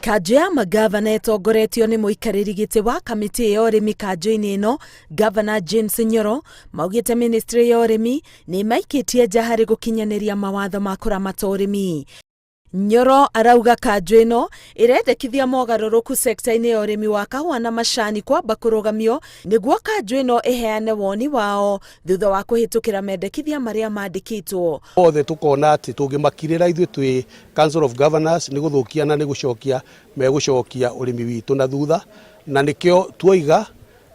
Kanjũ ya mangavana ĩtongoretio nĩ mũikarĩri gĩtĩ wa kamĩtĩ ya ũrĩmi kanjũ-inĩ ĩno, Ngavana James Nyoro, maugĩte ministry ya ũrĩmi nĩ ĩmaikĩtie nja harĩ gũkinyanĩria mawatho ma kũramata ũrĩmi. Nyoro arauga kanjũ ĩno ĩrendekithia mogarũrũku sekta-inĩ ya ũrĩmi wa kahũa na macani kwamba kũrũgamio nĩguo kanjũ ĩno ĩheane woni wao thutha wa kũhĩtũkĩra mendekithia marĩa mandĩkĩtwo. Othe tũkona atĩ tũngĩmakirĩra ithuĩ twĩ Council of Governors nĩ gũthũkia na nĩ gũcokia megũcokia ũrĩmi witũ na thutha, na nĩkĩo tuoiga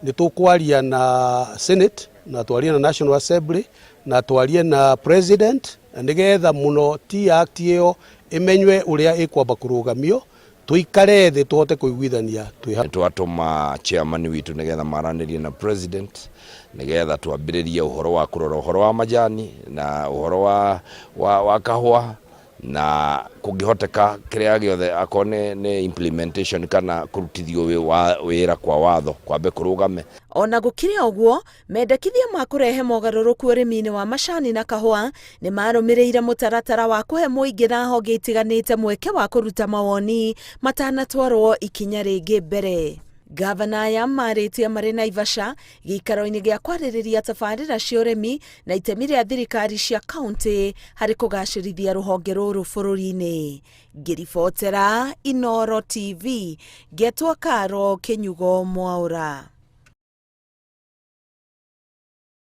nĩ tũkwaria na Senate na twarie na National Assembly na twarie na President nĩgetha mũno Tea Act ĩyo ĩmenywe ũrĩa ĩkwamba kũrũgamio, tũikare thĩ tũhote kũiguithania twĩ hamwe. Twatũma chairman witũ nĩgetha maranĩrie na president nĩgetha twambĩrĩrie ũhoro wa kũrora ũhoro wa majani na ũhoro wa, wa, wa kahũa na kũngĩhoteka kĩrĩa gĩothe akorwo nĩ, nĩ implementation kana kũrutithio wĩra kwa watho kwambe kũrũgame. Ona gũkĩrĩ ũguo, mendekithia ma kũrehe mogarũrũku ũrĩmi-inĩ wa macani na kahũa nĩ marũmĩrĩire mũtaratara wa kũhe mũingĩ na honge itiganĩte mweke wa kũruta mawoni matanatwarwo ikinya rĩngĩ mbere. Ngavana aya marĩtie marĩ Naivasha gĩikaro-inĩ gĩa kwarĩrĩria tabarĩra cia ũrĩmi na itemi rĩa thirikari cia kauntĩ harĩ kũgacĩrithia rũhonge rũrũ bũrũri-inĩ. Ngĩribotera Inooro TV, ngetwo Karo Kĩnyugo Mwaũra.